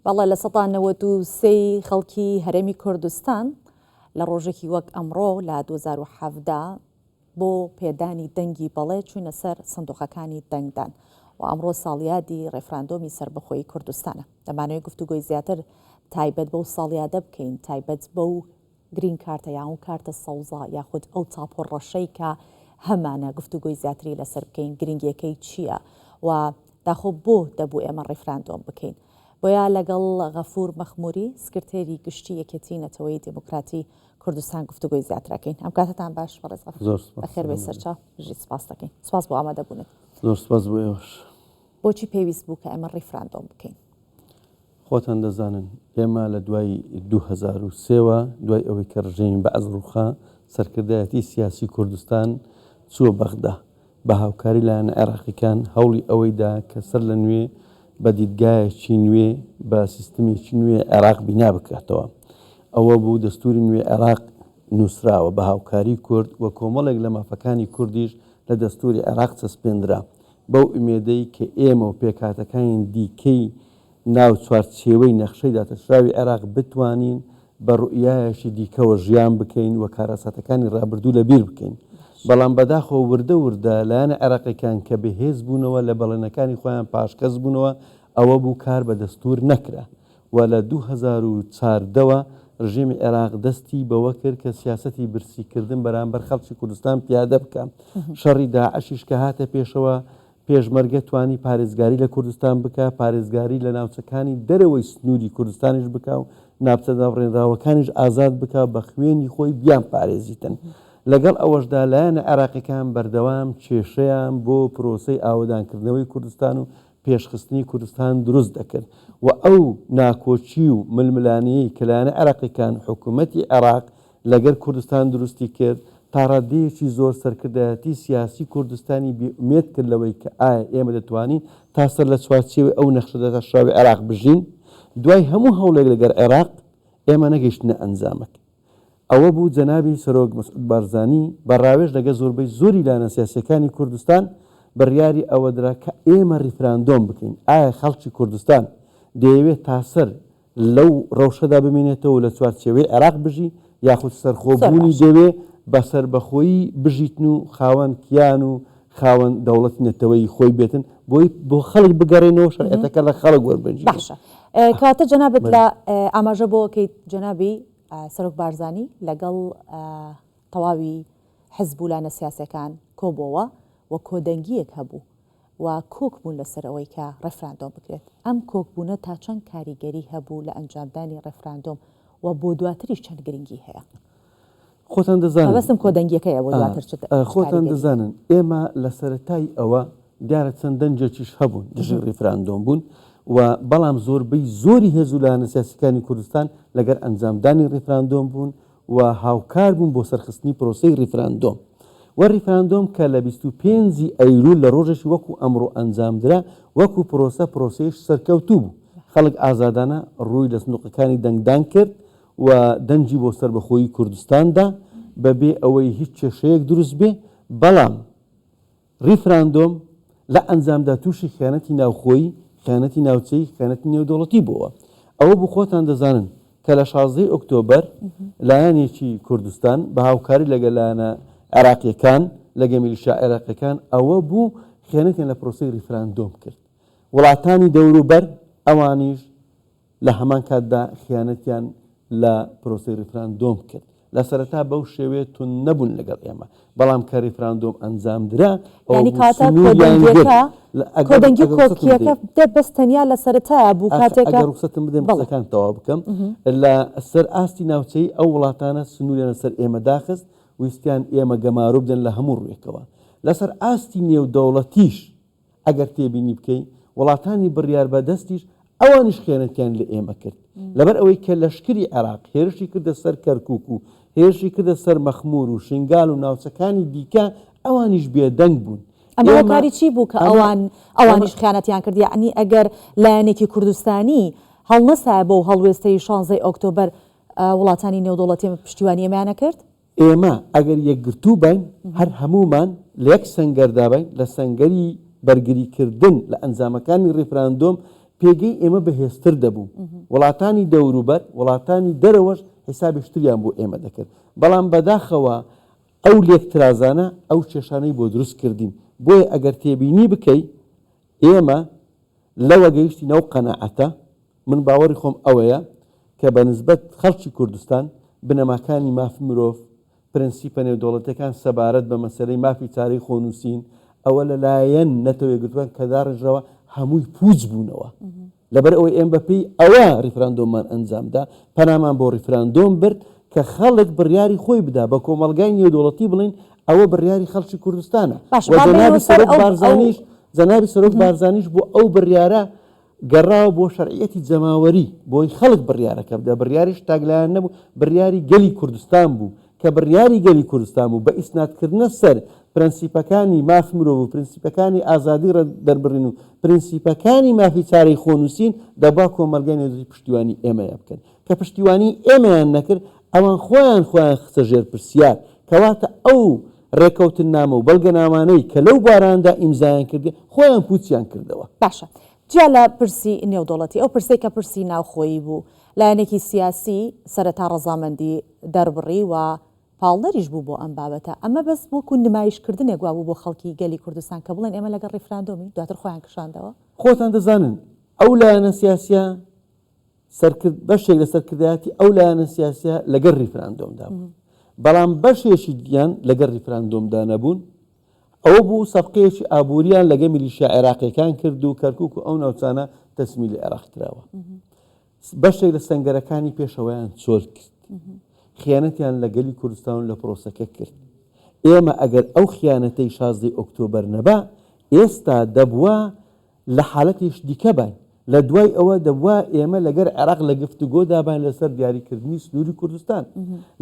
بەڵێ 93% ی خەڵکی هەرێمی کوردستان لە ڕۆژێکی وەک ئەمڕۆ لە 2017 بۆ پێدانی دەنگی بەڵێ چوینە سەر سندوقەکانی دەنگدان و ئەمڕۆ ساڵیادی ڕێفراندۆمی سەربەخۆیی کوردستانە. دەمانەوێت گفتوگۆی زیاتر تایبەت بەو ساڵیادە بکەین، تایبەت بەو گرین کارتە یان ئەو کارتە سەوزە یاخود ئەو تاپۆ ڕەشەی کە هەمانە گفتوگۆی زیاتری لەسەر بکەین، گرنگیەکەی چییە و داخۆ بۆ دەبوو ئێمە ڕیفراندۆم بکەین. بۆیە لەگەڵ غەفور مەخموری سکرتێری گشتی یەکێتی نەتەوەیی دێموکراتی کوردستان گفتوگۆی زیاتر ئەکەین. ئەم کاتەتان باش بەڕێز غەفور. زۆر سپاس. بەخێر بێی سەرچاو. بژی سپاس دەکەین. سپاس بۆ ئامادەبوونت. زۆر سپاس بۆ ئێوەش. بۆچی پێویست بوو کە ئێمە ڕیفراندۆم بکەین؟ خۆتان دەزانن ئێمە لە دوای 2003 وە دوای ئەوەی کە ڕژێمی بەعس ڕووخا، سەرکردایەتی سیاسی کوردستان چووە بەغدا، بە هاوکاری لایەنە عێراقیکان هەوڵی ئەوەی دا کە سەر لە نوێ بە دیدگایەکی نوێ، بە سیستمێکی نوێ عێراق بینا بکاتەوە. ئەوە بوو دەستووری نوێ عێراق نووسراوە بە هاوکاری کورد و کۆمەڵێک لە مافەکانی کوردیش لە دەستووری عێراق چەسپێندرا. بەو ئومێدەی کە ئێمە و پێکهاتەکانی دیکەی ناو چوارچێوەی نەخشەی داتاشراوی عێراق بتوانین بە ڕوئیایەکی دیکەوە ژیان بکەین و کارەساتەکانی ڕابردوو لەبیر بکەین. بەڵام بەداخەوە وردە وردە لایەنە عێراقیەکان کە بەهێز بوونەوە لە بەڵێنەکانی خۆیان پاشگەز بوونەوە ئەوە بوو کار بە دەستوور نەکرا و لە 2014 وە ڕژێمی عێراق دەستی بەوە کرد کە سیاسەتی برسیکردن بەرامبەر خەڵکی کوردستان پیادە بکا. شەڕی داعشیش کە هاتە پێشەوە پێشمەرگە توانی پارێزگاری لە کوردستان بکا، پارێزگاری لە ناوچەکانی دەرەوەی سنووری کوردستانیش بکا و ناوچە دابڕێنراوەکانیش ئازاد بکا و بە خوێنی خۆی بیانپارێزیتن. لەگەڵ ئەوەشدا لایەنە عێراقیەکان بەردەوام کێشەیان بۆ پرۆسەی ئاوەدانکردنەوەی کوردستان و پێشخستنی کوردستان دروست دەکرد و ئەو ناکۆکی و ململانێیەی کە لایەنە عێراقیەکان حکومەتی عێراق لەگەر کوردستان دروستی کرد، تاڕاددەیەکی زۆر سەرکردایەتی سیاسی کوردستانی بێ ئومێد کرد لەوەی کە ئایا ئێمە دەتوانین تا سەر لە چوارچێوەی ئەو نەخشە داتاشراوەی عێراق بژین؟ دوای هەموو هەوڵێک لەگەر عێراق ئێمە نەگەیشتینە ئەنجامەک. ئەوە بوو جەنابی سەرۆک مەسعود بارزانی بە ڕاوێژ لەگەر زۆربەی زۆری لایەنە سیاسیەکانی کوردستان بڕیاری ئەوەدرا کە ئێمە ڕیفراندۆم بکەین ئایا خەڵکی کوردستان دەیەوێت تاسەر لەو ڕەوشەدا بمێنێتەوە و لە چوارچێوەی عێراق بژی یاخود زۆر سەرخۆبوونی باشە. دەوێ بە سەربەخۆیی بژیتن و خاوەن کیان و خاوەن دەوڵەتی نەتەوەیی خۆی بێتن بۆی بۆ خەڵک بگەڕێنەوە شەرعیەتەکە لە خەڵک وەربگیرێ. باشە کەواتە جەنابت بەلێ. لە ئاماژە بۆ کەیت جەنابی سەرۆک بارزانی لەگەڵ تەواوی حزب و لایەنە سیاسیەکان کۆبۆوە و کۆدەنگیەک هەبوو و کۆک بوون لەسەر ئەوەی کە ڕێفراندۆم بکرێت. ئەم کۆکبوونە تا چەند کاریگەری هەبوو لە ئەنجامدانی ڕێفراندۆم و بۆ دواتریش چەند گرنگی هەیە؟ خۆتان دەزانن. مەبەستم کۆدەنگیەکەیە بۆ دواتر چ خۆتان کاریگەری. دەزانن ئێمە لە سەرەتای ئەوە دیارە چەند دەنگێکیش هەبوون دژی ڕیفراندۆم بوون و بەڵام زۆربەی زۆری هێز و لایەنە سیاسیەکانی کوردستان لەگەر ئەنجامدانی ڕیفراندۆم بوون و هاوکار بوون بۆ سەرخستنی پرۆسەی ڕیفراندۆم و ڕیفراندۆم کە لە 25 ی ئەیلول لە ڕۆژێکی وەکو ئەمڕۆ ئەنجامدرا وەکو پرۆسە پرۆسەیەکی سەرکەوتوو بوو خەڵک ئازادانە ڕووی لە سندوقەکانی دەنگدان کرد و دەنگی بۆ سەربەخۆیی کوردستان دا بەبێ ئەوەی هیچ کێشەیەک دروست بێ بەڵام ڕیفراندۆم لە ئەنجامدا تووشی خیانەتی ناوخۆیی، خیانەتی ناوچەیی، خیانەتی نێودەوڵەتی بۆوە. ئەوە بوو خۆتان دەزانن کە لە شازدەی ئۆکتۆبەر لایەنێکی کوردستان بە هاوکاری لەگەل لایەنە عێراقیەکان، لەگە میلیشیا عێراقیەکان ئەوە بوو خیانەتیان لە پرۆسەی ڕیفراندۆم کرد. وڵاتانی دەوروبەر ئەوانیش لە هەمان کاتدا خیانەتیان لە پرۆسەی ریفراندۆم کرد. لە سەرەتا بەو شێوەیە توند نەبوون لەگەڵ ئێمە، بەڵام کە ریفراندۆم ئەنجامدرا، ئەوە یانی بوو کەواتە سنووریان گرت. کۆدەنگیەکە لە ئەگەر کۆدەنگی و ئەگەر ڕوخسەتم کۆکیەکە بدەی. دە بەس تەنیا لە سەرەتایا بوو ئاخ کاتێک کە ئەگەر ڕوخسەتم بدەی من بەڵێ. قسەکان تەواو بکەم. لە سەر ئاستی ناوچەیی ئەو وڵاتانە سنووریان لەسەر ئێمە داخست، ویستیان ئێمە گەمارۆ بدەن لە هەموو ڕووێکەوە. لەسەر ئاستی نێودەوڵەتیش ئەگەر تێبینی بکەی وڵاتانی بڕیاربەدەستیش ئەوانیش خیانەتیان لە ئێمە کرد لەبەر ئەوەی کە لەشکری عێراق هێرشی کردە سەر کەرکوک و هێرشی کردە سەر مەخمور و شنگال و ناوچەکانی دیکە ئەوانیش بێدەنگ بوون. ئەمە هۆکاری چی بوو کە ئەوان ئەوانیش خیانەتیان کرد؟ یەعنی ئەگەر لایەنێکی کوردستانی هەڵنەسایە بەو هەڵوێستەی شانزەی ئۆکتۆبەر وڵاتانی نێودەوڵەتی پشتیوانی ئێمەیان نەکرد؟ ئێمە ئەگەر یەکگرتوو باین، هەر هەموومان لە یەک سەنگەردا باین، لە سەنگەری بەرگریکردن لە ئەنجامەکانی ڕیفراندۆم، پێگەی ئێمە بەهێزتر دەبوو. وڵاتانی دەوروبەر، وڵاتانی دەرەوەش حیسابی شتریان بۆ ئێمە دەکرد. بەڵام بەداخەوە ئەو لێکترازانە ئەو کێشانەی بۆ دروست کردین. بۆیە ئەگەر تێبینی بکەی ئێمە لەوە گەیشتینە ئەو قەناعەتە، من باوەڕی خۆم ئەوەیە کە بە نسبەت خەڵکی کوردستان بنەماکانی مافی مرۆڤ، پرەنسیپە نێودەوڵەتیەکان سەبارەت بە مەسەلەی مافی چارەی خۆنووسین، ئەوە لە لایەن نەتەوە یەکگرتووەکان کە داڕێژراوە هەمووی پووچ بوونەوە. لەبەر ئەوەی ئێمە بە پێی ئەوە ڕیفراندۆممان ئەنجام دا، پەنامان بۆ ڕیفراندۆم برد کە خەڵک بڕیاری خۆی بدا، بە کۆمەڵگای نێودەوڵەتی بڵێین ئەوە بڕیاری خەڵکی کوردستانە باشە و با بێینەوە جەنابی سەر سەرۆک ئەو ئەو بارزانیش جەنابی سەرۆک بارزانیش بۆ ئەو بڕیارە گەڕاوە بۆ شەرعیەتی جەماوەری، بۆی خەڵک بڕیارەکە بدا، بڕیاریش تاکلایەن نەبوو، بڕیاری گەلی کوردستان بوو، کە بڕیاری گەلی کوردستان بوو بە ئیسنادکردنە سەر پرەنسیپەکانی مافی مرۆڤ و پرنسیپەکانی ئازادی دەربڕین و پرنسیپەکانی مافی چارەی خۆنووسین، دەبوا کۆمەڵگای نێودەوڵەتی پشتیوانی ئێمەیان بکەن، کە پشتیوانی ئێمەیان نەکرد، ئەوان خۆیان خۆیان خستە ژێر پرسیار، کەواتە ئەو ڕێکەوتننامە و بەڵگەنامانەی کە لەو بوارانەدا ئیمزایان کردیە خۆیان پووچیان کردەوە. باشە جیا لە پرسی نێودەوڵەتی، ئەو پرسەی کە پرسی ناوخۆیی بوو، لایەنێکی سیاسی سەرەتا ڕەزامەندی دەربڕی و پاڵنەریش بوو بۆ ئەم بابەتە، ئەمە بەس وەکو نمایشکردنێک وابوو بۆ خەڵکی گەلی کوردستان کە بڵێن ئێمە لەگەڵ ڕیفراندۆمین، دواتر خۆیان کشاندەوە؟ خۆتان دەزانن ئەو لایەنە سیاسیە سەرکرد بەشێک لە سەرکردایەتی ئەو لایەنە سیاسیە لەگەر ریفراندۆمدا بوون بەڵام بەشێکی دیان لەگەر ریفراندۆمدا نەبوون ئەوە بوو سەفقەیەکی ئابووریان لەگە میلیشیا عێراقیەکان کرد و کەرکک و ئەو ناوچانە تەسمیلی عێراق کراوە بەشێک لە سەنگەرەکانی پێشەوەیان چۆل کرد خیانەتیان لە گەلی کوردستان و لە پرۆسەکە کرد ئێمە ئەگەر ئەو خیانەتەی شازدەی ئۆکتۆبەر نەبا ئێستا دەبووە لە حالەتێش دیکە باین. لە دوای ئەوە دەبوا ئێمە لەگەر عێراق لە گفتوگۆدا باین لەسەر دیاریکردنی سنووری کوردستان.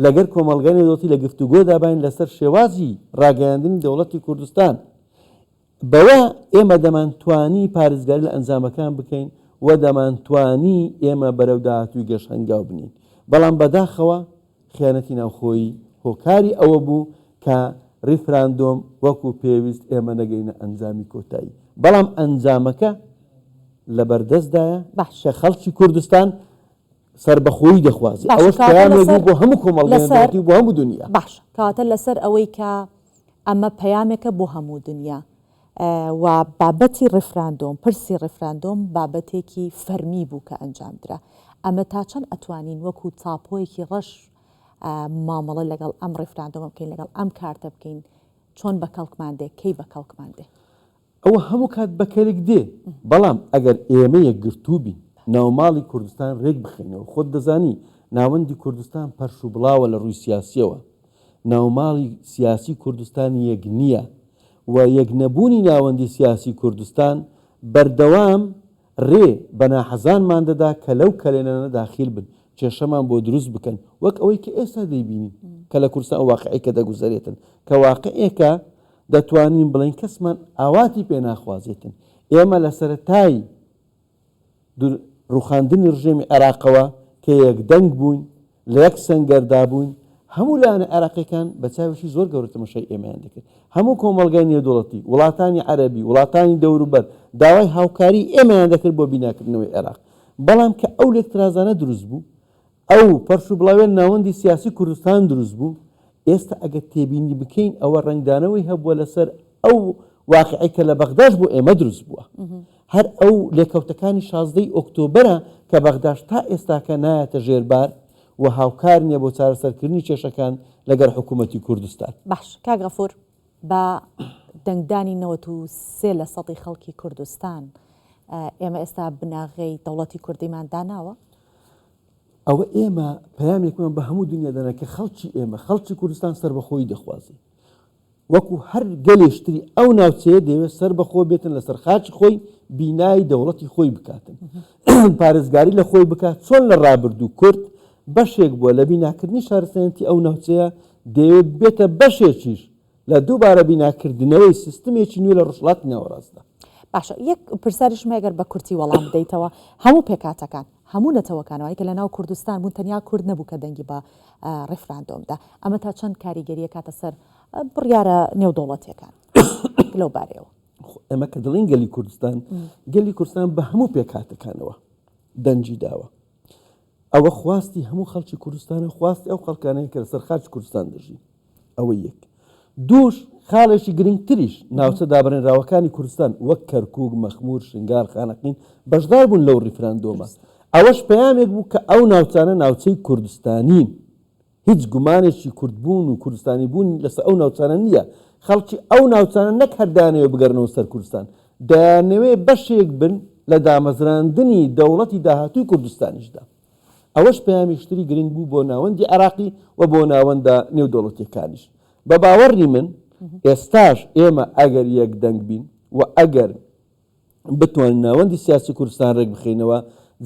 لەگەر کۆمەڵگای نێودەوڵەتی لە گفتوگۆدا باین لەسەر شێوازی ڕاگەیاندنی دەوڵەتی کوردستان. بەوە ئێمە دەمانتوانی پارێزگاری لە ئەنجامەکان بکەین و دەمانتوانی ئێمە بەرەو داهاتووی گەش هەنگاو بنێین. بەڵام بەداخەوە خیانەتی ناوخۆیی هۆکاری ئەوە بوو کە ڕیفراندۆم وەکو پێویست ئێمە نەگەینە ئەنجامی کۆتایی، بەڵام ئەنجامەکە لەبەردەستدایە باشە. کە خەڵکی کوردستان سەربەخۆیی دەخوازێ، باشە ئەوەش کەواتە پەیامێک لەسەر بوو بۆ هەموو کۆمەڵگەی لەسەر نێودەوڵەتی و بۆ هەموو دونیا. باشە کەواتە لەسەر ئەوەی کە ئەمە پەیامێکە بۆ هەموو دونیا و بابەتی ڕیفراندۆم، پرسی ڕیفراندۆم بابەتێکی فەرمی بوو کە ئەنجام درا. ئەمە تا چەند ئەتوانین وەکو تاپۆیەکی ڕەش مامەڵە لەگەڵ ئەم ڕیفراندۆمە بکەین، لەگەڵ ئەم کارتە بکەین، چۆن بە کەڵکمان دێ، کەی بە کەڵکمان دێ؟ ئەوە هەموو کات بە کەلک دێ، بەڵام ئەگەر ئێمە یەکگرتوو بین، ناوماڵی کوردستان رێک بخەینەوە، خۆت دەزانی ناوەندی کوردستان پەرش و بڵاوە لە ڕووی سیاسییەوە، ناوماڵی سیاسی کوردستان یەک نییە و یەک نەبوونی ناوەندی سیاسی کوردستان بەردەوام رێ بە ناحەزانمان دەدا کە لەو کەلێنانە داخیل بن، کێشەمان بۆ دروست بکەن، وەک ئەوەی کە ئێستا دەیبینین کە لە کوردستان ئەو واقعەی کە دەگوزەرێتن، کە واقعێکە دەتوانین بڵێین کەسمان ئاواتی پێ ناخوازێتن. ئێمە لە سەرەتای ڕووخاندنی ڕژێمی عێراقەوە کە یەکدەنگ بووین، لە یەک سەنگەردا بووین، هەموو لایەنە عێراقییەکان بە چاوێکی زۆر گەورە تەمەشای ئێمەیان دەکرد. هەموو کۆمەڵگای نێودەوڵەتی، وڵاتانی عەرەبی، وڵاتانی دەوروبەر داوای هاوکاریی ئێمەیان دەکرد بۆ بیناکردنەوەی عێراق. بەڵام کە ئەو لێکترازانە دروست بوو، ئەو پەرشوبڵاویە لە ناوەندی سیاسی کوردستان دروست بوو، ئێستا ئەگەر تێبینی بکەین ئەوە ڕەنگدانەوەی هەبووە لەسەر ئەو واقیعەی کە لە بەغداش بۆ ئێمە دروست بووە. هەر ئەو لێکەوتەکانی شازدەی ئۆکتۆبەرە کە بەغداش تا ئێستاکە نایەتە ژێر بار و هاوکار نییە بۆ چارەسەرکردنی کێشەکان لەگەڵ حکوومەتی کوردستان. باش کاک غەفور بە دەنگدانی 93 لە سەدی خەڵکی کوردستان ئێمە ئێستا بناغەی دەوڵەتی کوردیمان داناوە؟ ئەوە ئێمە پەیامێکمان بە هەموو دنیا دانا کە خەڵکی ئێمە، خەڵکی کوردستان سەربەخۆیی دەخوازێ. وەکو هەر گەلێش تری ئەو ناوچەیە دەیەوێت سەربەخۆ بێتن لەسەر خاکی خۆی بینای دەوڵەتی خۆی بکاتن. پارێزگاری لە خۆی بکات، چۆن لە ڕابردوو کورد بەشێک بووە لە بیناکردنی شارستانیەتی ئەو ناوچەیە، دەیەوێت ببێتە بەشێکیش لە دووبارە بیناکردنەوەی سیستمێکی نوێ لە ڕۆژهەڵاتی ناوەڕاستدا. باشە یەک پرسیاریشم هەیە گەر بە کورتی وەڵام بدەیتەوە، هەموو پێکهاتەکان، هەموو نەتەوەکان ئەوانەی کە لە ناو کوردستان بوون تەنیا کورد نەبوو کە دەنگی بە ڕیفراندۆم دا، ئەمە تا چەند کاریگەری ئەکاتە سەر بڕیارە نێودەوڵەتیەکان لەو بارەیەوە؟ ئێمە کە دەڵێین گەلی کوردستان، گەلی کوردستان بە هەموو پێکهاتەکانەوە دەنگی داوە. ئەوە خواستی هەموو خەڵکی کوردستانە، خواستی ئەو خەڵکانەیە کە لەسەر خاکی کوردستان دەژین. ئەوە یەک. دووش، خاڵێکی گرنگتریش، ناوچە دابڕێنراوەکانی کوردستان وەک کەرکووک، مەخموور، شنگال، خانەقین بەشدار بوون لەو ڕیفراندۆمە. ئەوەش پەیامێک بوو کە ئەو ناوچانە ناوچەی کوردستانین. هیچ گومانێکی کوردبوون و کوردستانی بوون لەسەر ئەو ناوچانە نییە. خەڵکی ئەو ناوچانە نەک هەر دەیانەوێت بگەڕنەوە سەر کوردستان، دەیانەوێت بەشێک بن لە دامەزراندنی دەوڵەتی داهاتووی کوردستانیشدا. ئەوەش پەیامێکی تری گرنگ بوو بۆ ناوەندی عێراقی و بۆ ناوەندە نێودەوڵەتییەکانیش. بە باوەڕی من ئێستاش ئێمە ئەگەر یەکدەنگ بین و ئەگەر بتوانین ناوەندی سیاسی کوردستان رێکبخەینەوە،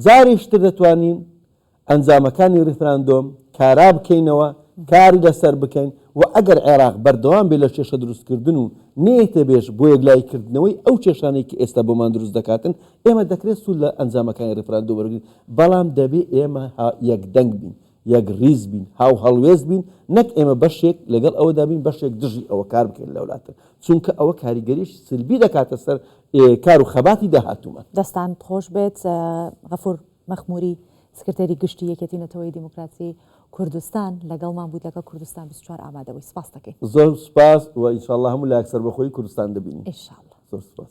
جارێکی تر دەتوانین ئەنجامەکانی ریفراندۆم کارا بکەینەوە، کاری لەسەر بکەین و ئەگەر عێراق بەردەوام بێت لە کێشە دروستکردن و نەیەتە بێش بۆ یەکلاییکردنەوەی ئەو کێشانەی کە ئێستا بۆمان دروست دەکاتن، ئێمە دەکرێت سوود لە ئەنجامەکانی ریفراندۆم وەرگرین، بەڵام دەبێ ئێمە یەکدەنگ بین، یەکڕیز بین، هاوهەڵوێست بین، نەک ئێمە بەشێک لەگەڵ ئەوەدا بین، بەشێک دژی ئەوە کار بکەین لەولاتر، چونکە ئەوە کاریگەریی سلبی دەکاتە سەر کار و خەباتی داهاتوومان. دەستان خۆش بێت غەفور مەخموری سکرتێری گشتی یەکێتی نەتەوەیی دیموکراتی کوردستان لەگەڵمان بوویت لەگەڵ کوردستان 24 ئامادە بووی سپاست دەکەین. زۆر سوپاس و ان شاءاللە هەموو لایەک سەربەخۆیی کوردستان دەبینین. ان شاءاللە. زۆر سوپاس.